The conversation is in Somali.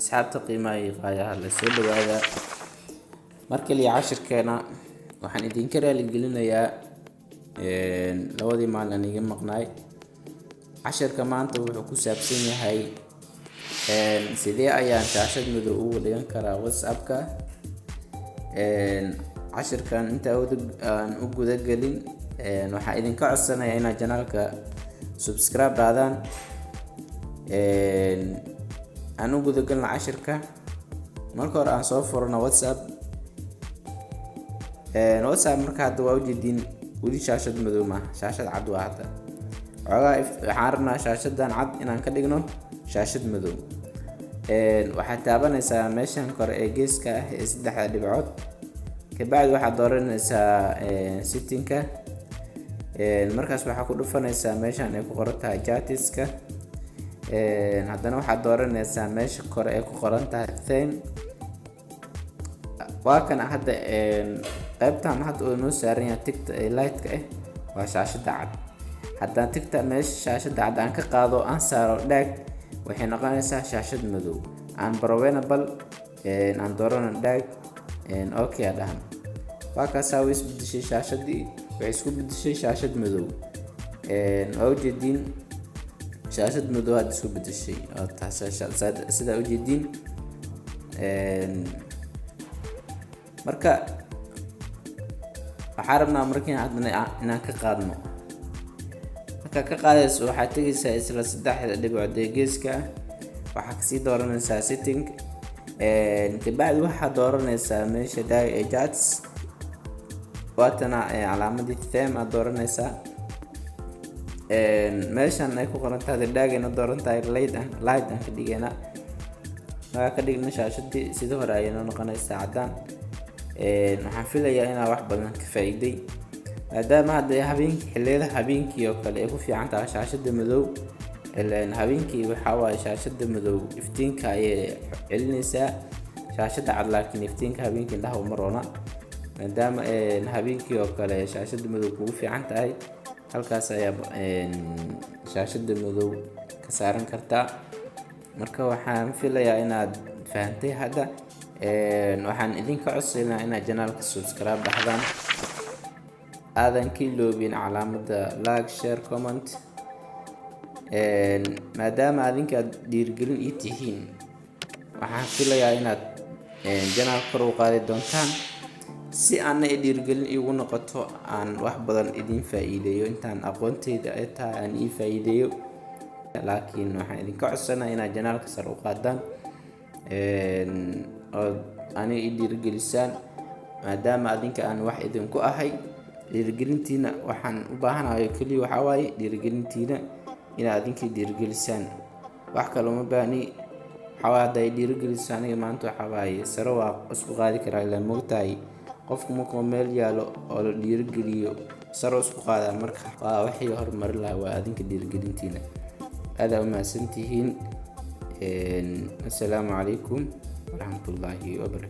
Asxaabta qiimaha iyo qaayaha la, soo dhawaada mar kaliya. Cashirkeena waxaan idinka raaligelinayaa labadii maalin aan iga maqnaay. Cashirka maanta wuxuu ku saabsan yahay sidee ayaan shaashad madow ugu dhigan karaa WhatsApp-ka. Cashirkan inta aan u guda gelin, waxaan idinka codsanayaa inaad channelka subscribe dhahdaan. Aan u guda galna cashirka. Marka hore aan soo furno WhatsApp. WhatsApp marka hadda waa ujeediin, weli shaashad madow maaha, shaashad cad waa. Hadda xoogaa waxaan rabnaa shaashadan cad inaan ka dhigno shaashad madow. Waxaad taabanaysaa meeshan kore ee geeska ah ee saddexda dhibcood. Kabacdi waxaad dooranaysaa settingka. Markaas waxaa ku dhufanaysaa meeshan ay ku qoran tahay chatska. Haddana waxaad dooranaysaa meesha kore ee ku qoran tahay theme. Waa kana hadda qaybtan hadda uu noo saaran yahay tickta ee lightka ah, waa shaashada cad. Haddaan tickta meesha shaashada cad aan ka qaado, aan saaro dark, waxay noqonaysaa shaashad madow. Aan barowena bal aan doorano dark. Okay a dhahan. Waa kaasaa, way isbedeshay shaashadii, waxay isku bedeshay shaashad madow. Waa ujeediin, shaashad madow hadda isku bedeshay. Sidaa ujeediin. Marka waxaa rabnaa markii haddana inaan ka qaadno. Markaa ka qaadayso, waxaad tegaysaa isla saddexda dhibcood ee geeska ah. Waxaa kasii dooranaysaa setting. Kabacdi waxaad dooranaysaa meesha ee chats. Waatana calaamadii theme aad dooranaysaa. Meeshan ay ku qoran tahay dark ayna dooran tahay, light aan light aan ka dhigaynaa. Markaa ka dhigna, shaashadii sidii hore ayay noo noqonaysaa, caddaan. Waxaan filayaa inaa wax badan ka faa'iiday, maadaama hadda habeenkii, xilliyada habeenkii oo kale ay ku fiican tahay shaashada madow. Ileen habeenkii waxaa waaye shaashada madow iftiinka ayay celinaysaa shaashada cad, laakiin iftiinka habeenkii indhaha uma roona. Maadaama habeenkii oo kale shaashada madow kugu fiican tahay, halkaas ayaa shaashada madow ka saaran kartaa. Marka waxaan filayaa inaad fahantay. Hadda waxaan idinka codsaynaa inaad channelka subscribe dhahdaan, aadan ka iloobin calaamada like, share, comment, maadaama adinka aad dhiirigelin ii tihiin. Waxaan filayaa inaad channel kor u qaadi doontaan si aana i dhiirigelin iigu noqoto, aan wax badan idin faa'iideeyo, intaan aqoonteyda ay tahay aan ii faa'iideeyo. Laakiin waxaan idinka codsanaa inaad channelka sare u qaadaan ood aniga i dhiirigelisaan, maadaama adinka aan wax idinku ahay. Dhiirigelintiina waxaan u baahanayo keliya waxaa waaye dhiirigelintiina, inaad adinkii dhiirigelisaan. Wax kale uma baahni. Waxaa waaye hadday dhiirigeliso aniga maanta, waxaa waaye sare waa isku qaadi karaa. Ilaa moogtahay, qofku markuu meel yaalo oo la dhiirigeliyo, sare isku qaadaa. Marka waa waxii horumarin lahaa waa adinka dhiirigelintiina. Aad aa u mahadsantihiin. Assalaamu calaykum waraxmatullaahi wabarakatu.